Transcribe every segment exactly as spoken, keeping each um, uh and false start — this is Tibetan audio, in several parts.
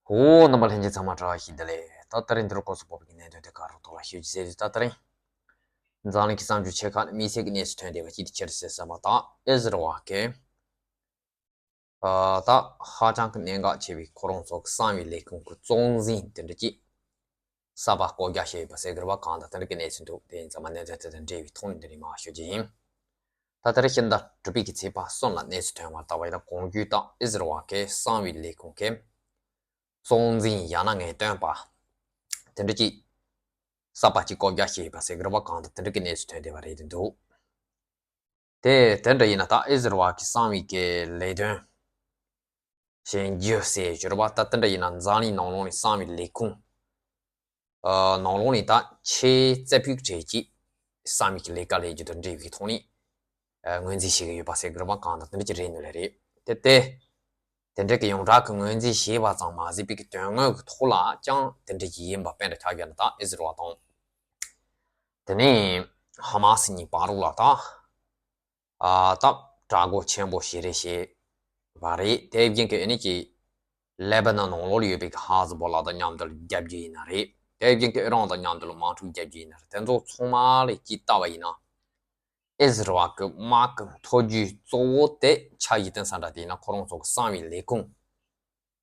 གོ་རྣམ་པ་ལྷན་རྒྱས་ཚང་མ་བཀྲ་ཤིས་བདེ་ལེགས། ད་ད་རིང་འདིར་སྐོར་སུ་བབས་ཀྱི་གནད་དོན་དེ་ག་རུ་ཐོག་ལ་ཤོད་ཀྱི་ཟེར་དུས། ད་ད་རིང་འཛམ་གླིང་གི་གསར་འགྱུར་ཆེ་ཁག་ནས་དམིགས་བསལ་གྱི་གནས་སུ་ཐོན་བསྡད་པ་གཅིག་དེ་ཅི་རེད་ཟེར་ཟེར་བ་དང་། ཨི་ཟི་རལ་བ་གི་ཨ་ད་ཧ་ཅང་གི་གནད་འགག་ཆེ་བའི་ཁོ་རང་ཚོ་གི་གསང་བའི་ལས་ཁུངས་ཀྱི་གཙོ་འཛིན་དེ་འདྲ་གཅིག་གསར་པ་བསྐོ་རྒྱ་བྱས་ཡོད་པ་ཟེར་གི་རེད་བ། གང་ལྟར་དེ་འདྲ་གི་གནས་ཚུལ་འདུག་དེ་ཡིན་ཙང་མ་གནད་དོན་དེ་དང་འབྲེལ་བའི་ཐོག་ནས་འདི་ནས་མར་ཤོད་ཀྱི་ཡིན། ད་ལྟར་ཕྱི་ཟླ་དྲུག་པའི་གི་ཚེས་པ་གསུམ་ལ་གནས་ཚུལ་ཐོན་པར་ལྟ་བ་ཡིན་ན། གོང་བརྗོད་ལྟར་ཨི་ཟི་རལ་བ་གི་གསང་བའི་ལས་ཁུངས་ཀྱི་གཙོ་འཛིན་ཡང་ན་ངེས་སྟོན་པ་དེ་འདྲ་གཅིག་གསར་པ་གཅིག་བསྐོ་རྒྱ་བྱས་ཡོད་པ་ཟེར་གི་རེད་བ། གང་ལྟར་དེ་འདྲ་གི་གནས་ཚུལ་ཐོན་བསྡད་པ་རེད་འདུག་དེ་དེ་འདྲ་ཡིན་ན། ད་ཨི་ཟི་རལ་བ་གི་གསང་བའི་གི་ལས་དོན་གཞན་རྒྱུ་ཟེར་ཞུ་རེད་བ། ད་དེ་འདྲ་ཡིན་ན་འཛམ་གླིང་ནང་ལོགས་ནས་གསང་བའི་ལས་ཁུངས་ཨ་ནང་ལོགས་ནས་ད་ཆེས་རྩེ་ཕུད་གྲས་ཀྱི་གསང་བའི་གི་ལས་ཀ་ལས་རྒྱུ་དང་འབྲེལ་བའི་ཐོག་ནས་ཨ་ངོས་འཛིན་བྱེད་ཀྱི་ཡོད་པ་ཟེར་གི་རེད་བ། གང་ལྟར་དེ་འདྲ་ཅིག་རེད་འདུག་ལེ་རེད། དེ་དེ་དེ་འདྲ་གི་ཡོངས་གྲགས་ཀྱི་ངོས་འཛིན་བྱས་པ་ཙམ་མ་ཟད་པའི་གི་དོན་དངོས་ཀྱི་ཐོག་ལ་ཀྱང་དེ་འདྲ་ཅིག་ཡིན་པ། དཔེར་ན་ཆ་བཞག་ན་ད་ཨི་ཟི་རལ་བ་དང་དེ་ནས་ཧ་མ་སི་གཉིས་བར་ལ་ད་ཨ་ད་དྲག་རྒོལ་ཆེན་པོ་ཞིག་རེད་བྱས་པ་རེད། དེ་བཞིན་གི་ཨ་ནི་ཀྱི་ལེ་བྷ་ནན་ནང་ལོགས་ལ་ཡོད་པའི་གི་ཧ་ཟི་བྷོ་ལ་དང་མཉམ་དུ་རྒྱབ་རྒྱུ་ཡིན་ན་རེད། དེ་བཞིན་གི་ཨི་རན་དང་མཉམ་དུ་དམག་འཁྲུག་རྒྱབ་རྒྱུ་ཡིན་ན་རེད། དེ་ཚོ་ཚང་མ་ལ་ཅིག་ལྟ་བ་ཡིན་ན། ཨི་ཟི་རལ་བ་གི་དམག་གི་མཐོ་རྒྱུགས་གཙོ་བོ་དེ་ཆ་བཞག་དུས་ཙམ་པ་དེ་ཡིན་ན་ཁོ་རང་ཚོ་གི་གསང་བའི་ལས་ཁུངས་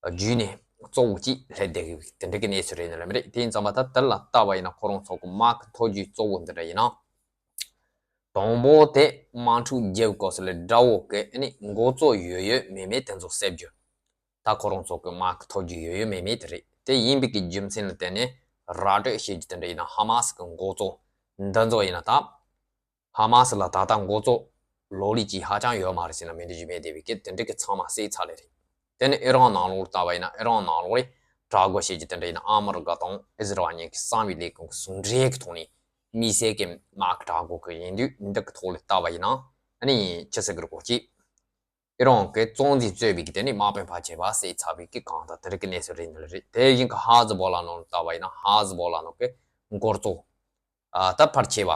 བརྒྱུད་ནས་གཙོ་བོ་གཅིག་སླེབས་བསྡད་ཀྱི་དེ་འདྲ་གི་གནས་ཚུལ་རེད་འདུག་ལེ་རེད། དེ་ཡིན་ཙང་མ་ད་དེ་ལ་ལྟ་བ་ཡིན་ན་ཁོ་རང་ཚོ་གི་དམག་གི་མཐོ་རྒྱུགས་གཙོ་བོ་འདི་འདྲ་ཡིན་ན། དང་པོ་དེ་དམག་འཁྲུག་རྒྱབ་སྐབས་སུ་ལ་དགྲ་བོ་གི་ཨ་ནི་འགོ་གཙོ་ཡོད་ཡོད་མེད་མེད་དེ་ཚོ་བསད་རྒྱུ། ད་ཁོ་རང་ཚོ་གི་དམག་གི་མཐོ་རྒྱུགས་ཡོད་ཡོད་མེད་མེད་དེ་རེད། དེ་ཡིན་པའི་གི་རྒྱུ་མཚན་ལ་བརྟེན་ནས་ར་སྤྲོད་བྱེད་རྒྱུ་དེ་འདྲ་ཡིན་ན་ཧ་མ་སི་གི་འགོ་གཙོ་འདི་ཚོ་ཡིན་ན། ད་ཧ་མ་སི་ལ་ད་ལྟ་འགོ་གཙོ་ལོ་ལེགས་ཅིག་ཧ་ཅང་ཡོད་མ་རེད་ཟེར་ན་མི་འགྲིག་རྒྱུ་མེད་བསྡད་པའི་གི་དེ་འདྲ་གི་ཚང་མ་བསད་ཚར་ལེ་རེད། དེ་ནས་ཨི་རན་ནང་ལོགས་ལ་ལྟ་བ་ཡིན་ན་ཨི་རན་ནང་ལོགས་ལ་དྲག་རྒོལ་བྱེད་རྒྱུ་དེ་འདྲ་ཡིན་ན་ཨ་མི་རི་ཀ་དང་ཨི་ཟི་རལ་བ་གཉིས་ཀྱི་གསང་བའི་ལས་ཁུངས་ཀྱི་ཟུང་འབྲེལ་གྱི་ཐོག་ནས་དམིགས་བསལ་གྱི་དམག་གི་དྲག་རྒོལ་གྱི་ཡིན་དུས། འདི་གི་ཐོག་ལ་ལྟ་བ་ཡིན་ན་ཨ་ནི་ཅི་ཟེར་གི་རེད་གོ་ཅིག་ཨི་རན་གྱི་གཙོ་འཛིན་གཙོས་པའི་གི་དེ་ནས་དམག་དཔོན་ཕལ་ཆེ་བ་བསད་ཚར་བའི་གི་གང་ལྟར་དེ་རིགས་ཀྱི་གནས་ཚུལ་རེད་འདུག་ལེ་རེད། དེ་བཞིན་གྱི་ཧ་ཟི་བྷོ་ལ་ནང་ལ་ལྟ་བ་ཡིན་ན་ཧ་ཟི་བྷོ་ལ་ནང་གི་འགོ་གཙོ་ཨ་ད་ཕལ་ཆེ་བ་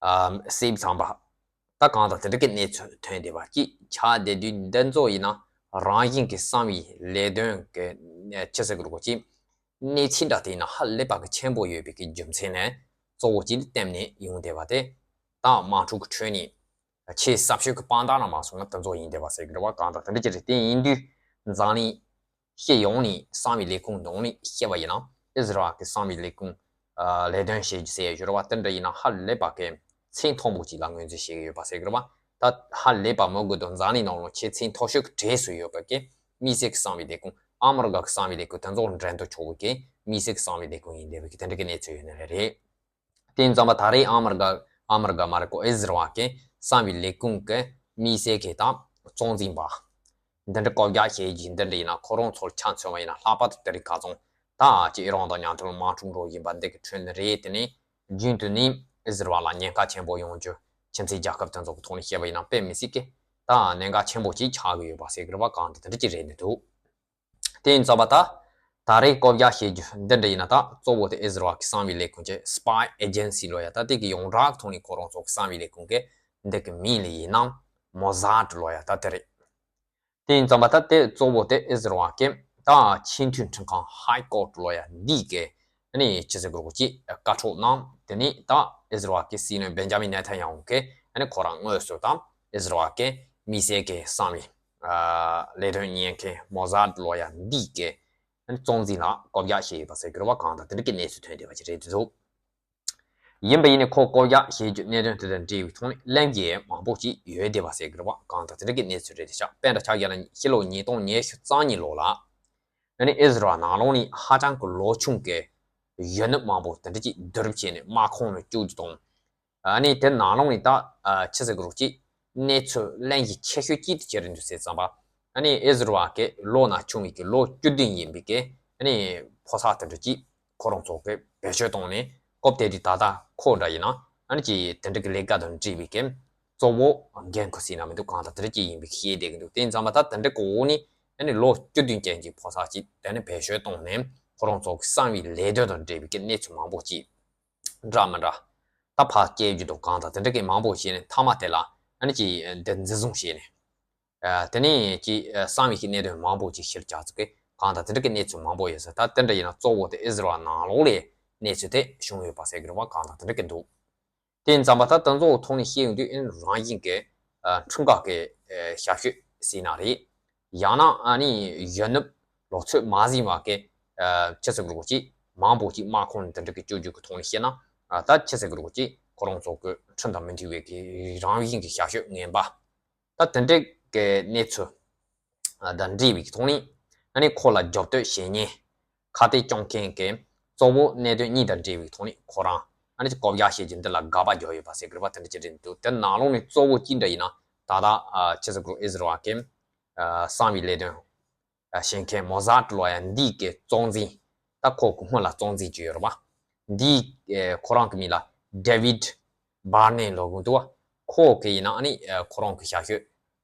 ཨ་བསད་ཚར་བ། ད་གང་ལྟར་དེ་འདྲ་གི་གནས་ཚུལ་ཐོན་བསྡད་པ་གཅིག་ཆགས་བསྡད་དུས། འདི་ཚོ་ཡིན་ན་རང་བཞིན་གྱི་གསང་བའི་ལས་དོན་གྱི་ཆི་ཟེར་གི་རེད་གོ་ཅིག་གནས་ཚུལ་འདྲ་དེ་ཡིན་ན་ཧ་ལས་པ་གི་ཆེན་པོ་ཡོད་པའི་གི་རྒྱུ་མཚན་ནས་གཙོ་བོ་གཅིག་ལ་བརྟེན་ནས་ཡོང་བསྡད་པ་དེ། ད་དམག་འཁྲུག་གི་ཁྲོད་ནས་ཆེས་ཟབ་ཤོས་ཀྱི་དཔང་རྟགས་རང་མ་སོང་ན་དེ་ཚོ་ཡིན་བསྡད་པ་ཟེར་གི་རེད་བ། གང་ལྟར་དེ་འདྲ་ཅིག་རེད། དེ་ཡིན་དུས་འཛམ་གླིང་སྤྱི་ཡོངས་ནས་གསང་བའི་ལས་ཁུངས་ནང་ནས་བཤད་པ་ཡིན་ན། ཨི་ཟི་རལ་གྱི་གསང་བའི་ལས་ཁུངས་ཨ་ལས་དོན་བྱེད་རྒྱུ་ཟེར་ཡ་ཞུ་ར་བ་དེ་འདྲ་ཡིན་ན་ཧ་ལས་པ་གི་མཚན་མཐོན་པོ་ཅིག་ལ་ངོས་འཛིན་བྱེད་ཀྱི་ཡོད་པ་ཟེར་གི་རེད་བ། ད་ཧ་ལས་པ་མི་དགོས་དང་འཛམ་གླིང་ནང་ལ་ཆེས་མཚན་མཐོ་ཤོས་ཀྱི་གྲས་སུ་ཡོད་པ་གི་དམིགས་བསལ་གྱི་གསང་བའི་ལས་ཁུངས་ཨ་མི་རི་ཀ་གི་གསང་བའི་ལས་ཁུངས་དེ་ཚོ་འགྲན་དུ་ཆོག་པའི་གི་དམིགས་བསལ་གྱི་གསང་བའི་ལས་ཁུངས་ཡིན་བསྡད་པའི་གི་དེ་འདྲ་གི་གནས་ཚུལ་ཡོད་ནི་རེད། དེ་ཡིན་ཙང་མ་ད་རེས་ཨ་མི་རི་ཀ་ཨ་མི་རི་ཀ་མ་རེད་གོ་ཨི་ཟི་རལ་གི་གསང་བའི་ལས་ཁུངས་ཀྱི་དམིགས་བསལ་གྱི་ད་གཙོ་འཛིན་པ་འདི་འདྲ་བསྐོ་རྒྱ་བྱེད་རྒྱུ་འདི་འདྲ་ཡིན་ན་ཁོ་རང་ཚོར་ཆ་མཚོན་པ་ཡིན་ན་ལྷག་པར་དུ་དེ་རིང་ཁ་སང་ད་ཅི་ཨི་རན་དང་མཉམ་དུ་དམག་འཁྲུག་འགྲོ་བཞིན་པ་འདི་གི་ཁྲོད་ནས་རེད། དེ་ནས་རྒྱུན་དུ་ནས་ཨི་ཟི་རལ་ལ་ཉེན་ཁ་ཆེན་པོ་ཡོང་རྒྱུ་ཁྱིམ་མཚེས་རྒྱལ་ཁབ་དེ་ཚོ་གི་ཐོག་ནས་བཤད་པ་ཡིན་ན་དཔེ་མི་སྲིད་ཀི་ད་གནད་འགག་ཆེན་པོ་ཅིག་ཆགས་ཀྱི་ཡོད་པ་ཟེར་གི་རེད་བ། གང་དེ་དེ་འདྲ་ཅིག་རེད་ནི་འདུག་དེ་ཡིན་ཙང་མ་ད་ད་རེས་བསྐོ་རྒྱ་བྱེད་རྒྱུ་འདི་འདྲ་ཡིན་ན། ད་གཙོ་བོ་དེ་ཨི་ཟི་རལ་གི་གསང་བའི་ལས་ཁུངས་ཀྱི་སི་པའི་ཨེ་ཇེན་སི་ལོ་ཡ། ད་དེ་གི་ཡོངས་གྲགས་ཐོག་ནས་ཁོ་རང་ཚོ་གི་གསང་བའི་ལས་ཁུངས་ཀྱི་འདི་གི་མིང་ལ་ཡིན་ན་མོ་ཟཱད་ལོ་ཡ་ད་དེ་རེད། དེ་ཡིན་ཙང་མ་ད་དེ་གཙོ་བོ་དེ་ཨི་ཟི་རལ་གི་ད་ཆེས་མཐོའི་ཁྲིམས་ཁང་ཧའི་ཀོར་ཊི་ལོ་ཡ་འདི་གི་ཨ་ནི་ཅི་ཟེར་དགོས་རེད་གོ་ཅིག་བཀའ་ཁྲོལ་གནང་། དེ་ནས་ད་ཨི་ཟི་རལ་གི་སྲིད་བློན་བེན་ཇ་མིན་ནེ་ཐན་ཡ་ཧུ་གིས་ཨ་ནི་ཁོ་རང་དངོས་སུ་ད་ཨི་ཟི་རལ་གི་དམིགས་བསལ་གྱི་གསང་བའི་ཨ་ལས་དོན་གཉེར་མཁན་མོ་ཟཱད་ལོ་ཡ་འདི་གི་ཨ་ནི་གཙོ་འཛིན་ལ་བསྐོ་རྒྱ་བྱས་ཡོད་པ་ཟེར་གི་རེད་བ། གང་ལྟར་དེ་འདྲ་གི་གནས་ཚུལ་ཐོན་བསྡད་པ་ཅིག་རེད་འདུག་ཡིན་པ་ཡིན་ནའི་ཁོ་བསྐོ་རྒྱ་བྱེད་རྒྱུ་གནད་དོན་དེ་དང་འབྲེལ་བའི་ཐོག་ནས་གླེང་རྒྱུ་མང་པོ་ཅིག་ཡོད་བསྡད་པ་ཟེར་གི་རེད་བ། གང་ལྟར་དེ་འདྲ་གི་གནས་ཚུལ་རེད་དེ་ཤག་དཔེར་ན་ཆ་བཞག་ན་ཕྱི་ལོ་ཉིས་སྟོང་ཉི་ཤུ་རྩ་གཉིས་ལོ་ལ་ཨ་ནི་ཨི་ཟི་རལ་ནང་ལོགས་ནས་ཧ་ཅང་གི་ལོ་ཆུང་གི་གཞོན་ནུ་མང་པོ་དེ་འདྲ་ཅིག་བསྡུ་རུབ་བྱས་ནས་དམག་ཁོངས་ནང་བཅུག་རྒྱུ་དང་། ཨ་ནི་དེ་ནང་ལོགས་ནས་ད་ཨ་ཆི་ཟེར་གི་རེད་གོ་ཅིག་གནས་ཚུལ་གླེང་གཞི་ཆེ་ཤོས་གཅིག་དེ་ཅི་རེད་འདུག་ཟེར་ཙམ་པ། ཨ་ནི་ཨི་ཟི་རལ་གི་ལོ་ན་ཆུང་བའི་གི་ལོ་བཅུ་བདུན་ཡིན་པའི་གི་ཨ་ནི་ཕོ་གསར་དེ་འདྲ་ཅིག་ཁོ་རང་ཚོ་གི་བེད་སྤྱོད་བཏང་ནས། སྐབས་དེ་དུས་ད་ལྟ་ཁོ་འདྲ་ཡིན་ན་ཨ་ནི་ཅིག་དེ་འདྲ་གི་ལས་ཀ་དང་འབྲེལ་བའི་གི་གཙོ་བོ་འགན་ཁུར་སྲིད་ན་མི་འདུག་གང་ལྟར་དེ་འདྲ་ཅིག་ཡིན་པའི་གི་བཤད་བསྡད་ཀྱི་འདུག་དེ་ཡིན་ཙམ་པ་ད་དེ་འདྲ་གི་འོག་ནས་ཨ་ནི་ལོ་བཅུ་བདུན་ཅན་གྱི་ཕོ་གསར་ཅིག་དེ་ནི་བེད་སྤྱོད་བཏང་ནས་ཁོ་རང་ཚོ་གི་གསང་བའི་ལས་དོན་དང་འབྲེལ་བའི་གི་གནས་ཚུལ་མང་པོ་ཅིག་འདྲ་མི་འདྲ་ད་ཕར་སྐྱེལ་རྒྱུ་དང་། གང་ལྟར་དེ་འདྲ་གི་མང་པོ་བྱས་ནས་མཐའ་མ་དེ་ལ་ཨ་ནི་ཅིག་འདི་འཛིན་བཟུང་བྱས་ནས། ཨ་དེ་ནས་ཅིག་ཨ་གསང་བའི་གི་གནད་དོན་མང་པོ་ཅིག་ཕྱིར་བཅར་ཚུགས་ཀྱི་ གང་ལྟར་དེ་འདྲ་གི་གནས་ཚུལ་མང་པོ་ཡོད་ས། ད་དེ་འདྲ་ཡིན་ན་གཙོ་བོ་དེ་ཨིས་ར་ཨེལ་ནང་ལོགས་ལ་གནས་ཚུལ་དེ་བྱུང་ཡོད་པ་ཟེར་གི་རེད་བ། གང་ལྟར་དེ་འདྲ་གི་འདུག་དེ་ཡིན་ཙང་མ་ད་དེ་ཚོ་ཐོག་ནས་བཤད་ཡོང་དུས་ཨེ་རང་བཞིན་གྱི་ཨ་འཁྲུངས་སྐར་གྱི་ཨ་ཞབས་ཞུ་ཟེར་ན་རེད། ཡང་ན་ཨ་ནི་གཞོན་ནུ་ལོ་ཚོད་མ་ཟིན་པ་གི་ཨ་ཆི་ཟེར་དགོས་རེད་ཅིག་མང་པོ་ཅིག་དམག་ཁོངས་དེ་འདྲ་གི་བསྐྱོད་རྒྱུ་གི་ཐོག་ནས་བཤད་ན་ཨ་ད་ཆི་ཟེར་དགོས་རེད་ཅིག་ཁོ་རང་ཚོ་གི་ཁྲིམས་དང་མི་མཐུན་པའི་གི་རང་བཞིན་གྱི་ཞབས་ཞུ་ངན་པ། ད་དེ་འདྲའི་གི་གནས་ཚུལ་ཨ་དང་འབྲེལ་བའི་ཐོག་ནས་ཨ་ནི་ཁོ་ལ་རྒྱབ་གཏོད་བྱེད་མཁན་ཁ་གཏད་གཅོག་མཁན་གྱི་གཙོ་བོ་གནད་དོན་གཉིས་དང་འབྲེལ་བའི་ཐོག་ནས་ཁོ་རང་ཨ་ནི་ལྐོག་རྒྱག་བྱེད་རྒྱུ་འདི་ལ་དགག་པ་རྒྱག་ཡོད་པ་ཟེར་གི་རེད་པ། དེ་འདྲ་ཅིག་རེད་འདུག་དེ་ནང་ལོགས་ནས་གཙོ་བོ་ཅི་འདྲ་ཡིན་ན་ད་ལྟ་ཨ་ཆི་ཟེར་དགོས་རེད། ཨིས་ར་ཨེལ་གྱི་ཨ་གསང་བའི་ལས་དོན་ཨ་བྱེད་མཁན་མོ་ཟད་ལབ་ཡ་འདི་གི་གཙོ་འཛིན། ད་ཁོ་གི་སྔོན་ལ་གཙོ་འཛིན་ཅིག་ཡོད་རེད་པ། འདིས་ཨེ་ཁོ་རང་གི་མིང་ལ་ཌེ་ཝིཌ་བྷར་ནེ་ལབ་གི་འདུག་བ། ཁོ་གི་ཡིན་ན་ཨ་ནི་ཨེ་ཁོ་རང་གི་ཞབས་ཞུ་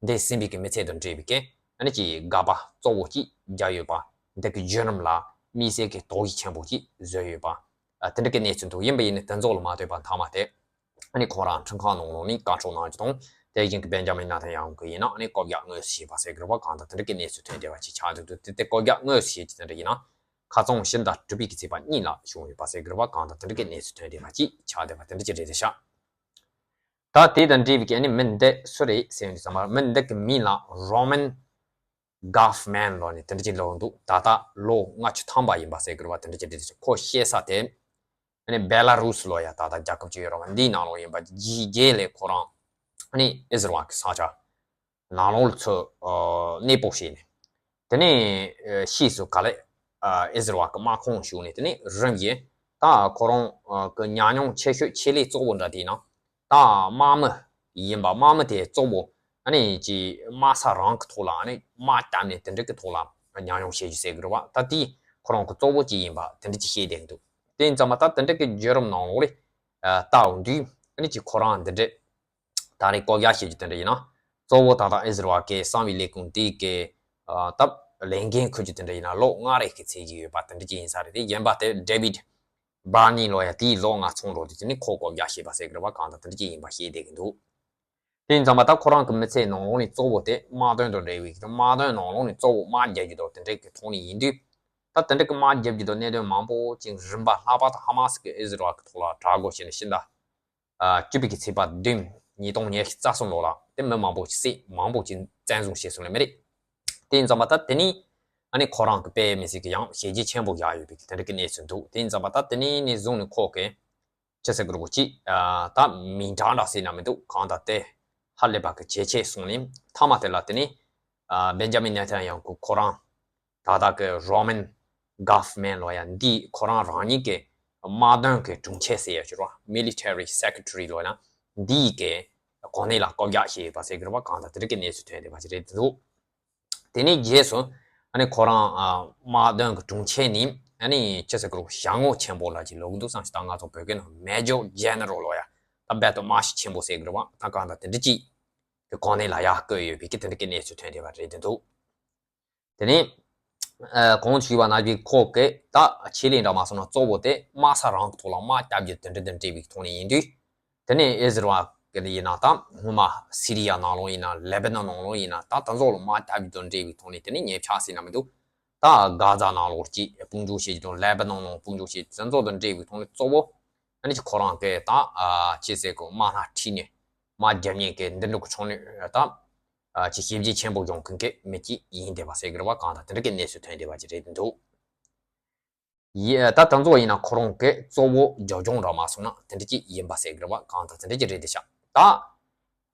འདི་ཟིན་པའི་གི་མི་ཚད་དང་འབྲེལ་བའི་གི་ཨ་ནི་ཅིག་དགག་པ་གཙོ་བོ་ཅིག་རྒྱག་ཡོད་པ། འདི་གི་བརྒྱུད་རིམ་ལ་དམིགས་བསལ་གྱི་དོགས་གཞི་ཆེན་པོ་ཅིག་བཟོས་ཡོད་པ། ཨ་དེ་འདྲ་གི་གནས་ཚུལ་འདུག་ཡིན་པ་ཡིན་ནའི་དེ་ཚོ་ལ་མ་ལྟོས་པར་མཐའ་མ་དེ་ཨ་ནི་ཁོ་རང་ཁྲིམས་ཁང་ནང་ལོགས་ནས་བཀའ་འཁྲོལ་གནང་རྒྱུ་དང་། དེ་བཞིན་གྱི་བེན་ཇ་མིན་ནེ་ཐན་ཡ་ཧུ་གི་ཡིན་ན་ཨ་ནི་ལྐོག་རྒྱག་དངོས་སུ་བྱས་པ་ཟེར་གི་རེད་པ། གང་ལྟར་དེ་འདྲ་གི་གནས་ཚུལ་ཐོན་བསྡད་པ་ཅིག་ཆགས་འདུག་དེ་དེ་ལྐོག་རྒྱག་དངོས་སུ་བྱས་ཀྱི་དེ་འདྲ་ཡིན་ན། ཁ་རྩང་ཕྱི་ཟླ་དྲུག་པའི་གི་ཚེས་པ་གཉིས་ལ་བྱུང་ཡོད་པ་ཟེར་གི་རེད་པ། གང་ལྟར་དེ་འདྲ་གི་གནས་ཚུལ་ཐོན་བསྡད་པ་ཅིག་ཆགས་བསྡད་པ་དེ་འདྲ་ཅིག་རེད་ཤག་ད་དེ་དང་འབྲེལ་བའི་གི་ཨ་ནི་མི་འདི་སུ་རེད་ཟེར་ཡོང་དུས་ཙམ་པར་མི་འདི་གི་མིང་ལ་རོ་མན་གྷོ་ཕ་མན་ལབ་ནས་དེ་འདྲ་ཅིག་ལབ་འདུག་ད་ལྟ་ལོ་ལྔ་བཅུ་ཐམ་པ་ཡིན་པ་ཟེར་གི་རེད་པ། དེ་འདྲ་ཅིག་རེད་ཤག་ཁོ་བཤད་ས་དེ་ཨ་ནི་བེ་ལ་རུ་སི་ལབ་ཡ་ད་ལྟ་རྒྱལ་ཁབ་ཅིག་ཡོད་རེད་པ། འདིའི་ནང་ལོགས་ཡིན་པ། རྗེས་རྗེས་ལ་ཁོ་རང་ཨ་ནི་ཨིས་ར་ཨེལ་གི་ས་ཆ་ནང་ལོགས་ལ་ཚུར་ཨ་གནས་སྤོ་བྱས་ནས། དེ་ནས་ཨ་ཕྱིས་སུ་ག་ལེ་ཨ་ཨིས་ར་ཨེལ་གི་དམག་ཁོངས་ཞུགས་ནས། དེ་ནས་རིམ་བཞིན་ད་ཁོ་རང་ཨ་གི་ཉམས་མྱོང་ཆེ་ཤོས་ཆེད་ལས་གཙོ་བོ་འདྲ་དེ་ཡིན་ན་ད་དམག་མི་ཡིན་པ། དམག་མི་དེ་གཙོ་བོ་ཨ་ནི་ཅིག་དམག་ས་རང་གི་ཐོག་ལ་ཨ་ནི་དམག་བརྒྱབ་ནས་དེ་འདྲ་གི་ཐོག་ལ་ཉམས་མྱོང་བྱེད་རྒྱུ་ཟེར་གི་རེད་པ། ད་དེ་ཁོ་རང་གི་གཙོ་བོ་ཅིག་ཡིན་པ་དེ་འདྲ་ཅིག་བཤད་བསྡད་འདུག་དེ་ཡིན་ཙང་མ་ད་དེ་འདྲ་གི་བརྒྱུད་རིམ་ནང་ལོགས་ལ་ཨ་ལྟ་འོང་དུས་ཨ་ནི་ཅིག་ཁོ་རང་འདི་འདྲ་ད་རེས་ལྐོག་རྒྱག་བྱེད་རྒྱུ་དེ་འདྲ་ཡིན་ན། གཙོ་བོ་ད་ལྟ་ཨིས་ར་ཨེལ་གི་གསང་བའི་ལས་ཁུངས་དེ་གི་ཨ་ད་ལས་འགན་འཁུར་རྒྱུ་དེ་འདྲ་ཡིན་ན་ལོ་ལྔ་རེ་གི་ཚད་ཀྱི་ཡོད་པ་དེ་འདྲ་ཅིག་ཡིན་ས་རེད། དེ་གཞན་པ་དེ་ཌེ་ཝིཌ་བྷར་ནེ་ལབ་ཡ་དེས་ལོ་ལྔ་ཚང་འགྲོ་དུས་དེ་ནི་ཁོ་ལྐོག་རྒྱག་བྱས་པ་ཟེར་གི་རེད་པ། གང་ལྟར་དེ་འདྲ་ཅིག་ཡིན་པ་བཤད་བསྡད་ཀྱི་འདུག་དེ་ཡིན་ཙང་མ་ད་ཁོ་རང་གི་མི་ཚེ་ནང་ལོགས་ནས་གཙོ་བོ་དེ་དམག་དོན་དང་འབྲེལ་བའི་གི་དམག་དོན་ནང་ལོགས་ནས་གཙོ་བོ་དམག་རྒྱག་རྒྱུ་དང་དེ་འདྲའི་གི་ཐོག་ནས་ཡིན་དུས། ད་དེ་འདྲའི་གི་དམག་རྒྱག་རྒྱུ་དང་གནད་དོན་མང་པོ་ཅིག་རིམ་པ་ལྷག་པར་དུ་ཧ་མ་སི་གི་ཨིས་ར་ཨེལ་གི་ཐོག་ལ་དྲག་རྒོལ་བྱས་ནས་ཕྱི་ཟླ་ཨ་བཅུ་པའི་གི་ཚེས་པ་བདུན་ཉིས་སྟོང་ཉེར་གསུམ་ལོ་ལ་དེ་མི་མང་པོ་ཞིག་བསད། མང་པོ་ཞིག་བཙན་བཟུང་བྱས་སོང་ལེ་མི་རེད། དེ་ཡིན་ཙང་མ་ད་དེ་ནི་ཨ་ནི་ཁོ་རང་གི་དཔེ་མི་སྲིད་གི་ཡང་བྱས་རྗེས་ཆེན་པོ་བཞག་ཡོད་པའི་གི་དེ་འདྲ་གི་གནས་ཚུལ་འདུག་དེ་ཡིན་ཙང་མ་ད་དེ་ནི་ནས་བཟུང་ནས་ཁོ་གི་ཅི་ཟེར་དགོས་རེད་གོ་ཅི་ཨ་ད་མིང་གྲགས་འདྲ་ཟེར་ན་མི་འདུག་གང་ལྟར་དེ་ཧ་ལས་པ་གི་ཇེ་ཆེ་སོང་ནས་མཐའ་མ་དེ་ལ་དེ་ནི་ཨ་བེན་ཇ་མིན་ནེ་ཐན་ཡ་ཧུ་ཁོ་རང་ད་ལྟ་གི་རོ་མན་གྷོ་ཕ་མན་ལབ་ཡ་འདི་ཁོ་རང་རང་ཉིད་ཀྱི་དམག་དོན་གྱི་དྲུང་ཆེ་ཟེར་ཡ་ཞིག་རེད་བ། མི་ལི་ཊེ་རི་སེ་ཀི་ཊེ་རི་ལབ་ན་འདི་གི་གོ་གནས་ལ་ལྐོག་རྒྱག་བྱས་ཡོད་པ་ཟེར་གི་རེད་བ། གང་ལྟར་དེ་འདྲ་གི་གནས་ཚུལ་ཐོན་བསྡད་པ་ཞིག་རེད་འདུག་དེ་ནས་རྗེས་སུ་ཨ་ནི་ཁོ་རང་ཨ་དམག་དོན་གྱི་དྲུང་ཆེ་ནས་ཨ་ནི་ཅི་ཟེར་གི་རེད་གོ་ཞལ་ངོ་ཆེན་པོ་ལབ་ཀྱི་ལབ་གི་འདུག་བསམ་ཞིག་ད་ང་ཚོ་བོད་སྐད་ནང་མེ་ཇར་ཇེ་ནེ་རལ་ལབ་ཡ་ད་རྦད་དེ་དམག་ཞིབ་ཆེན་པོ་ཟེར་གི་རེད་བ། ད་གང་ལྟར་དེ་འདྲ་ཅིག་གི་གོ་གནས་ལ་ཡར་བསྐོས་ཡོད་པའི་གི་དེ་འདྲ་གི་གནས་ཚུལ་ཐོན་བསྡད་པ་རེད་འདུག་དེ་ནས་ཨ་གོང་དུ་ཞུས་པ་ནང་བཞིན་ཁོ་གི་ད་ཆེད་ལས་འདྲ་མ་སོང་ན་གཙོ་བོ་དེ་དམག་ས་རང་གི་ཐོག་ལ་དམག་རྒྱག་རྒྱུ་དེ་འདྲ་དང་འབྲེལ་བའི་ཐོག་ནས་ཡིན་དུས། དེ་ནས་ཨི་ཟི་རལ་གི་ཡིན་ན་ད་སྔོན་མ་སི་རི་ཡ་ནང་ལོགས་ཡིན་ན་ལེ་བྷ་ནོན་ནང་ལོགས་ཡིན་ན་ད་དེ་ཚོ་ལ་དམག་རྒྱག་རྒྱུ་དང་འབྲེལ་བའི་ཐོག་ནས་དེ་ནས་ཉེ་ཆར་ཟེར་ན་མི་འདུག་ད་གྷ་ཛ་ནང་ལོགས་ཀྱི་དཔུང་འཇུག་བྱེད་རྒྱུ་དང་ལེ་བྷ་ནོན་ནང་དཔུང་འཇུག་བྱེད་རྒྱུ་དེ་ཚོ་དང་འབྲེལ་བའི་ཐོག་ནས་གཙོ་བོ་ཨ་ནི་ཁོ་རང་གི་ད་ཨ་ཅི་ཟེར་གོ་དམག་སྣ་ཁྲིད་ནས་དམག་རྒྱག་མཁན་གི་འདི་འདྲ་གི་ཕྱོགས་ནས་ད། ཨ་ཅིག་ཞིབ་འཇུག་ཆེན་པོ་ཡོང་མཁན་གྱི་མི་གཅིག་ཡིན་བསྡད་པ་ཟེར་གི་རེད་བ། གང་ལྟར་དེ་འདྲ་གི་གནས་ཚུལ་ཐོན་བསྡད་པ་ཅིག་རེད་འདུག་ཡི་ད་དེ་ཚོ་ཡིན་ན་ཁོ་རང་གི་གཙོ་བོ་རྒྱབ་ལྗོངས་འདྲ་མ་སོང་ན་དེ་འདྲ་ཅིག་ཡིན་པ་ཟེར་གི་རེད་བ། གང་ལྟར་དེ་འདྲ་ཅིག་རེད་བསྡད་ཤག་ད་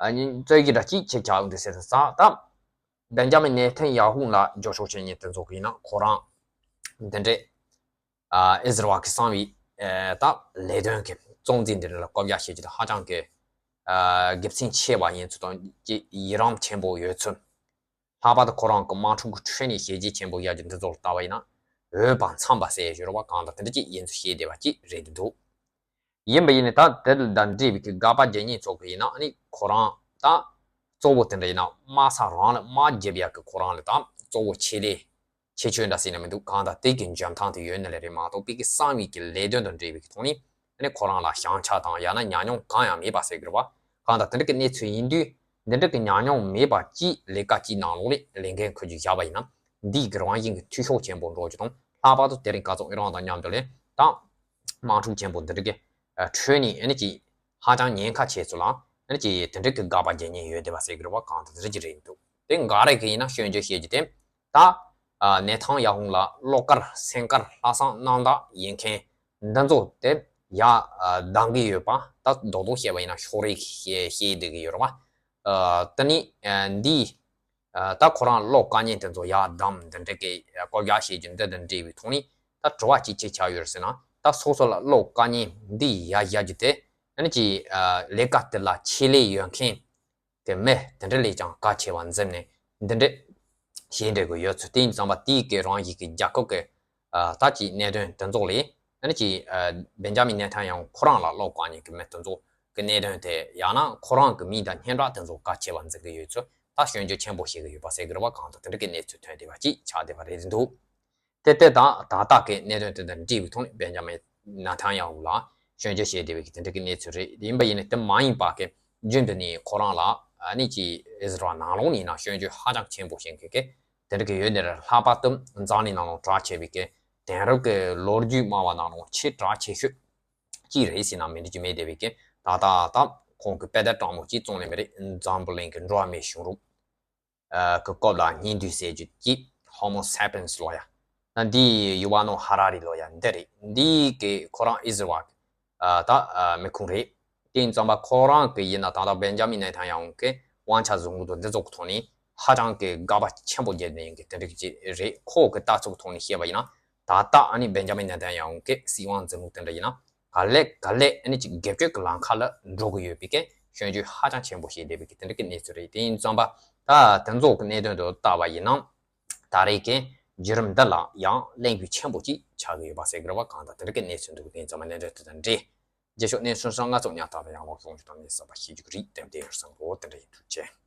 ཨ་ནི་རྩོད་གཞི་འདྲ་ཅིག་ཆེ་ཆགས་འདུག་ཟེར་ས་ད་བེན་ཇ་མིན་ནེ་ཐན་ཡ་ཧུ་ལ་འགྱོད་བཤགས་བྱེད་མཁན་དེ་ཚོ་གི་ཡིན་ན་ཁོ་རང་དེ་འདྲ། ཨ་ཨི་ཟི་རལ་གྱི་གསང་བའི་ཨ་ད་ལས་དོན་གྱི་གཙོ་འཛིན་འདི་འདྲ་ལ་བཀོད་རྒྱ་བྱེད་རྒྱུ་དེ་ཧ་ཅང་གི་ཨ་དགེ་མཚན་ཆེ་བ་ཡིན་ཚུལ་དང་ཅིག་ཡི་རང་ཆེན་པོ་ཡོད་ཚུལ། ལྷག་པར་དུ་ཁོ་རང་གི་དམག་འཁྲུག་གི་ཁྲོད་ནས་བྱས་རྗེས་ཆེན་པོ་བཞག་རྒྱུ་འདི་ཚོ་ལ་ལྟ་བ་ཡིན་ན་འོས་པ་འཚམས་པ་ཟེར་ཞོར་བ་གང་དང་དེ་འདྲ་ཅིག་ཡིན་ཚུལ་བཤད་བསྡད་པ་ཅིག་རེད་འདུག་ཡིན་པ་ཡིན་ནའི་ད་དེ་དང་འབྲེལ་བའི་གི་དགག་པ་རྒྱག་མཁན་ཚོ་གི་ཡིན་ན་ཨ་ནི་ཁོ་རང་ད་གཙོ་བོ་དེ་འདྲ་ཡིན་ན་དམག་ས་རང་ལ་དམག་རྒྱབ་ཡག་གི་ཁོ་རང་ལ་ད་གཙོ་བོ་ཆེད་ལས་ཁྱད་ཆོས་འདྲ་ཟེར་ན་མི་འདུག་གང་ལྟར་དེ་གི་འཇོན་ཐང་དེ་ཡོད་ནི་ལས་རེད་མ་གཏོགས་པའི་གི་གསང་བའི་གི་ལས་དོན་དང་འབྲེལ་བའི་གི་ཐོག་ནས་ཨ་ནི་ཁོ་རང་ལ་བྱང་ཆ་དང་ཡང་ན་ཉམས་མྱོང་གང་ཡང་མེད་པ་ཟེར་གི་རེད་བ། གང་ལྟར་དེ་འདྲ་གི་གནས་ཚུལ་ཡིན་དུས་འདི་འདྲ་གི་ཉམས་མྱོང་མེད་པ་ཅིག་ལས་ཀ་ཅིག་ནང་ལོགས་ལ་ལས་འགན་འཁུར་རྒྱུ་བཞག་པ་ཡིན་ན་ འདིའི་གི་རང་བཞིན་གྱི་འཐུས་ཤོར་ཆེན་པོ་འགྲོ་རྒྱུ་དང་། ལྷག་པར་དུ་དེ་རིང་ཀ་ཙོག་ཨི་རན་དང་མཉམ་དུ་ལས་ད་དམག་འཁྲུག་ཆེན་པོ་འདི་འདྲ་གི་ཨ་ཁྲོད་ནས་ཨ་ནི་ཅིག་ཧ་ཅང་ཉེན་ཁ་ཆེ་ཚུལ་ལ་ཨ་ནི་ཅིག་དེ་འདྲ་གི་དགག་པ་རྒྱག་མཁན་ཡོད་བསྡད་པ་ཟེར་གི་རེད་པ། གང་ལྟར་དེ་འདྲ་ཅིག་རེད་འདུག་དེ་འགའ་རེ་གི་ཡིན་ན་སྐྱོན་བརྗོད་བྱེད་རྒྱུ་དེ། ད་ཨ་ནེ་ཐང་ཡ་ཧུང་ལ་བློ་དཀར་སེམས་དཀར་ལྷག་བསམ་རྣམ་དག་ཡིན་མཁན་འདི་ཚོ་དེ་ཡ་ཨ་སྡང་གི་ཡོད་པ། ད་རྡོག་རྡོག་བཤད་པ་ཡིན་ན་ཕྱོགས་རིས་བཤད་བཤད་བསྡད་གི་ཡོད་རེད་པ། ཨ་དེ་ནི་ཨ་འདི་ཨ་ད་ཁོ་རང་བློ་དཀར་མཁན་དེ་ཚོ་ཡ་སྡང་འདི་འདྲ་གི་ཨ་བཀོད་རྒྱ་བྱེད་རྒྱུ་འདི་དང་འབྲེལ་བའི་ཐོག་ནས་ད་དྲི་བ་གཅིག་ཅིག་ཆགས་ཡོད་རེད་ཟེར་ན། ད་སོ་སོ་ལ་བློ་དཀར་མཁན་འདི་ཡ་བཞག་རྒྱུ་དེ་ཨ་ནི་ཅིག་ཨ་ལས་ཀ་དེ་ལ་ཆེད་ལས་ཡོད་མཁན་གི་མི་དེ་འདྲ་ལས་ཀྱང་གལ་ཆེ་བ་འཛིན་ནས་འདི་འདྲ་བྱེད་འདྲ་གི་ཡོད་ཚུལ། དེ་ཡིན་ཙང་པ་དེའི་གི་རང་བཞིན་གི་རྒྱལ་ཁབ་གི་ཨ་ད་ཅིག་གནད་དོན་དེ་ཚོ་ལས་ཨ་ནི་ཅིག་ཨ་བེན་ཇ་མིན་ནེ་ཐན་ཡ་ཧུ་ཁོ་རང་ལ་བློ་དཀར་མཁན་གི་མི་དེ་ཚོ་གི་གནད་དོན་དེ་ཡང་ན་ཁོ་རང་གི་མིང་དང་སྙན་གྲགས་དེ་ཚོ་གལ་ཆེ་བ་འཛིན་གི་ཡོད་ཚུལ། ད་སྐྱོན་བརྗོད་ཆེན་པོ་བྱེད་གི་ཡོད་པ་ཟེར་གི་རེད་པ། གང་ལྟར་དེ་འདྲ་གི་གནས་ཚུལ་ཐོན་བསྡད་པ་ཅིག་ཆགས་བསྡད་པ་རེད་འདུག་དེ་ལྟ་སྟངས་ད་ལྟ་གི་གནད་དོན་དེ་དང་འབྲེལ་བའི་ཐོག་ནས་བེན་ཇ་མིན་ནེ་ཐན་ཡ་ཧུ་ལ་སྐྱོན་བརྗོད་བྱས་བསྡད་པའི་དེ་འདྲ་གི་གནས་ཚུལ་རེད། ཡིན་པ་ཡིན་ན་དེ་མ་ཡིན་པ་གི་རྒྱུན་དུ་ནས་ཁོ་རང་ལ་ཨ་ནི་ཅིག་ཨི་ཟི་རལ་ནང་ལོགས་ནས་ན་སྐྱོན་བརྗོད་ཧ་ཅང་ཆེན་པོ་བྱེད་མཁན་གི་དེ་འདྲ་གི་ཡོད་ནི་རེད། ལྷག་པར་དུ་འཛམ་གླིང་ནང་ལ་གྲགས་ཆེ་བའི་གི་དེང་རབས་ཀྱི་ལོ་རྒྱུས་སྨྲ་བ་ནང་ལ་ཆེས་གྲགས་ཆེ་ཤོས་ཅིག་རེད་ཟེར་ན་མི་འགྲིག་རྒྱུ་མེད་བསྡད་པའི་གི་ད་ལྟ་ད་ཁོང་གི་དཔེ་དེབ་གྲགས་མོ་ཅིག་རྩོམ་ལེ་མི་རེད། འཛམ་བུ་གླིང་གི་འགྲོ་བ་མིའི་བྱུང་རབས་གི་སྐོར་ལ་སྙིང་བསྡུས་ཟེར་རྒྱུ་ཅིག Homo sapiens ལོ་ཡ། ད་འདི་ཡུ་ཝ་ནོ་ཧ་ར་རི་ལོ་ཡ་འདི་རེད། འདི་གི་ཁོ་རང་ཨི་ཟི་རལ་གི་ད་མི་ཁུངས་རེད། དེ་ཡིན་ཙང་པ་ཁོ་རང་གི་ཡིན་ན་ད་ལྟ་བེན་ཇ་མིན་ནེ་ཐན་ཡ་ཧུ་གི་དབང་ཆ་བཟུང་ལུགས་དང་འདི་ཚོ་གི་ཐོག་ནས་ཧ་ཅང་གི་དགག་པ་ཆེན་པོ་བརྒྱབ་ནས་ཡིན་གི་དེ་འདྲ་གི་ཅིག་རེད། ཁོ་གི་ལྟ་ཚུལ་གི་ཐོག་ནས་བཤད་པ་ཡིན་ན་ད་ལྟ་ཨ་ནི་བེན་ཇ་མིན་ནེ་ཐན་ཡ་ཧུ་གི་སྲིད་དབང་འཛིན་ལུགས་དེ་འདྲ་ཡིན་ན། ག་ལེ་ག་ལེ་ཨ་ནི་ཅིག་སྒེར་གཅོད་ཀྱི་ལམ་ཁ་ལ་འགྲོ་གི་ཡོད་པའི་གི་སྐྱོན་བརྗོད་ཧ་ཅང་ཆེན་པོ་བྱས་བསྡད་པའི་གི་དེ་འདྲ་གི་གནས་ཚུལ་རེད། དེ་ཡིན་ཙང་པ་ད་དེ་ཚོ་གི་གནད་དོན་དུ་བལྟ་བ་ཡིན་ན་ད་རེས་ཀྱི་བརྒྱུད་རིམ་འདི་ལ་ཡང་གླེང་རྒྱུ་ཆེན་པོ་ཅིག་ཆགས་ཀྱི་ཡོད་པ་ཟེར་གི་རེད་པ། གང་ལྟར་དེ་འདྲ་གི་གནས་ཚུལ་འདུག་དེ་ཡིན་ཙང་པ་གནད་དོན་དེ་དང་འབྲེལ་རྗེས་ཕྱོགས་གནས་ཚུལ་སོགས་སྔ་ཚོགས་ཉག་ཐག་ཏུ་ཡང་ལོག་ཡོང་རྒྱུ་དང་མི་གསར་པ་ཤེས་རྒྱུ་གི་རིགས་དེ་འདྲ་ཡོད་བསམ་གི་འདུག་དེ་འདྲ་ཡིན། ཐུགས་རྗེ་ཆེ།